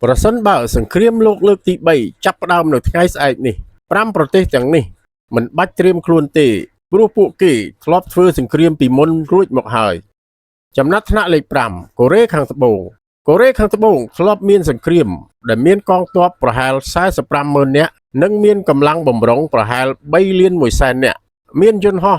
ប្រសិនបើសង្គ្រាមលោកលើកទី3ចាប់ផ្ដើមនៅថ្ងៃស្អែកនេះ5ប្រទេសទាំងនេះមិនបាច់ត្រៀមខ្លួនទេព្រោះពួកគេធ្លាប់ធ្វើសង្គ្រាមពីមុនរួចមកហើយចំណាត់ថ្នាក់លេខ5កូរ៉េខាងត្បូងកូរ៉េខាងត្បូងធ្លាប់មានសង្គ្រាមដែលមានកងទ័ពប្រហែល45ម៉ឺននាក់និងមានកម្លាំងបំរុងប្រហែល3លាន1សែននាក់មានយន្តហោះ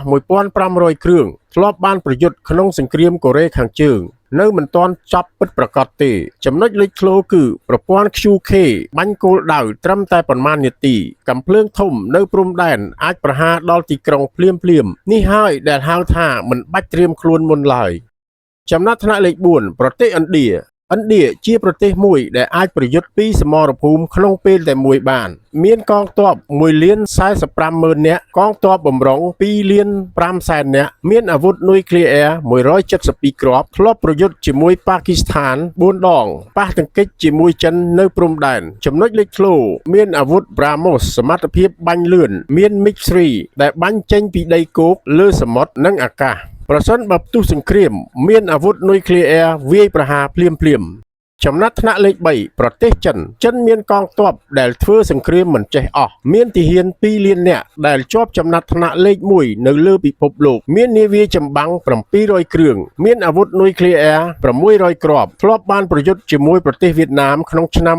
1500គ្រឿងធ្លាប់បានប្រយុទ្ធក្នុងសង្គ្រាមកូរ៉េខាងជើងនៅមិនទាន់ចប់ពិតប្រាកដទេចំណុចលេចធ្លោគឺប្រព័ន្ធ QK បាញ់គោលដៅត្រឹមតែប៉ុន្មាននាទីកាំភ្លើងធំនៅព្រំដែនអាចប្រហារដល់ទីក្រុងភ្លាមភ្លាមៗនេះហើយដែលហៅថាមិនបាច់ត្រៀមខ្លួនមុនឡើយ ចំណាត់ថ្នាក់លេខ4ប្រទេសឥណ្ឌាឥណ្ឌាជាប្រទេសមួយដែលអាចប្រយុទ្ធពីរសមរភូមិក្នុងពេលតែមួយបាន មានកងទ័ព1លាន45ម៉ឺននាក់កងទ័ពបំរុង2លាន5សែននាក់មានអាវុធនុយក្លេអ៊ែរ172គ្រាប់ធ្លាប់ប្រយុទ្ធជាមួយប៉ាគីស្ថាន4ដងប៉ះទង្គិចជាមួយចិននៅព្រំដែនចំណុចលេចធ្លោមានអាវុធ BrahMos សមត្ថភាពបាញ់លឿនមាន MiG-3 ដែលបាញ់ចេញពីដីគោកលើសមុទ្រនិងអាកាស ប្រសិនបើផ្ទុះសង្គ្រាមមានអាវុធនុយក្លេអ៊ែរវាយប្រហារភ្លាមភ្លាមៗចំណាត់ថ្នាក់លេខ3ប្រទេសចិនចិនមានកងទ័ពដែលធ្វើសង្គ្រាមមិនចេះអស់មានទាហាន2លាននាក់ដែលជាប់ចំណាត់ថ្នាក់លេខ1នៅលើពិភពលោកមាននាវាចម្បាំង700គ្រឿងមានអាវុធនុយក្លេអ៊ែរ600គ្រាប់ធ្លាប់បានប្រយុទ្ធជាមួយប្រទេសវៀតណាមក្នុងឆ្នាំ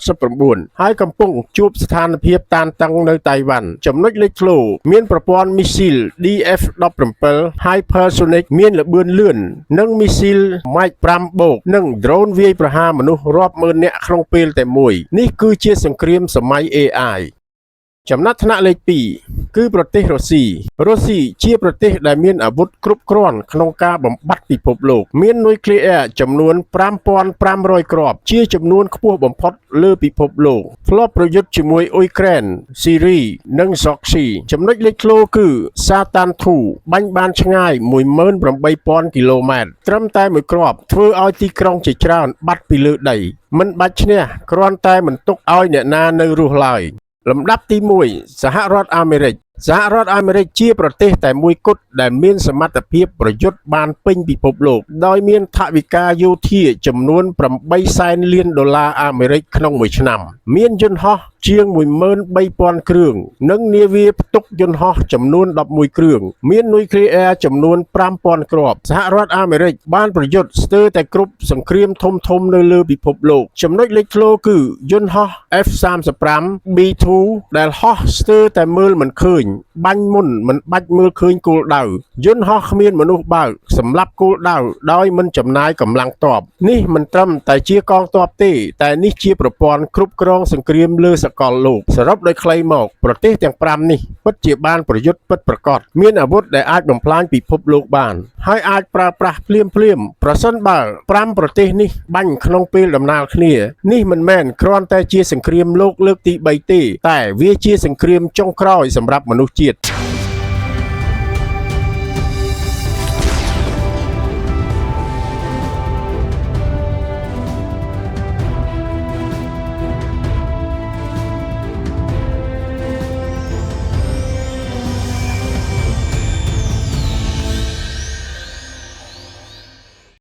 1979ហើយកំពុងជួបស្ថានភាពតានតឹងនៅតៃវ៉ាន់ចំណុចលេចធ្លោមានប្រព័ន្ធមីស៊ីល DF-17 Hypersonic មានល្បឿនលឿននិងមីស៊ីល Mach 5បូកនិងដ្រូនវាយប្រហារមនុស្សរាប់ម៉ឺននាក់ក្នុងពេលតែមួយនេះគឺជាសង្គ្រាមសម័យ AI ចំណាត់ថ្នាក់លេខ2គឺប្រទេសរុស្ស៊ីរុស្ស៊ីជាប្រទេសដែលមានអាវុធគ្រប់គ្រាន់ក្នុងការបំបត្តិពិភពលោក មាននុយក្លេអ៊ែរចំនួន5500គ្រាប់ជាចំនួនខ្ពស់បំផុតលើពិភពលោកធ្លាប់ប្រយុទ្ធជាមួយអ៊ុយក្រែនស៊ីរីនិងសុកស៊ីចំណុចលេចធ្លោគឺសាតាន2បាញ់បានឆ្ងាយ18000គីឡូម៉ែត្រត្រឹមតែមួយគ្រាប់ធ្វើឲ្យទីក្រុងជាច្រើនបាត់ពីលើដីមិនបាច់ឈ្នះគ្រាន់តែមិនទុកឲ្យអ្នកណានៅរស់ឡើយ លំដាប់ទី1សហរដ្ឋអាមេរិកសហរដ្ឋអាមេរិកជាប្រទេសតែមួយគត់ដែលមានសមត្ថភាពប្រយុទ្ធបានពេញពិភពលោកដោយមានថវិកាយោធាចំនួន8សែនលានដុល្លារអាមេរិកក្នុងមួយឆ្នាំ មានយន្តហោះជាង13000គ្រឿងនិងនាវាផ្ទុកយន្តហោះចំនួន11គ្រឿងមាននុយក្លេអ៊ែរចំនួន5000គ្រាប់សហរដ្ឋអាមេរិកបានប្រយុទ្ធស្ទើរតែគ្រប់សង្គ្រាមធំៗនៅលើពិភពលោកចំណុចលេចធ្លោគឺយន្តហោះ F-35 B2 ដែលហោះស្ទើរតែមើលមិនឃើញបាញ់មុនមិនបាច់មើលឃើញគោលដៅយន្តហោះគ្មានមនុស្សបើកសម្រាប់គោលដៅដោយមិនចំណាយកម្លាំងទ័ពនេះមិនត្រឹមតែជាកងទ័ពទេតែនេះជាប្រព័ន្ធគ្រប់គ្រងសង្គ្រាមលើសកលលោកសរុបដោយខ្លីមកប្រទេសទាំង5នេះពិតជាបានប្រយុទ្ធពិតប្រាកដមានអាវុធដែលអាចបំផ្លាញពិភពលោកបានហើយអាចប្រើប្រាស់ភ្លាមភ្លាមៗប្រសិនបើ5ប្រទេសនេះបាញ់ក្នុងពេលដំណាលគ្នានេះមិនមែនគ្រាន់តែជាសង្គ្រាមលោកលើកទី3ទេតែវាជាសង្គ្រាមចុងក្រោយសម្រាប់មនុស្សជាតិ។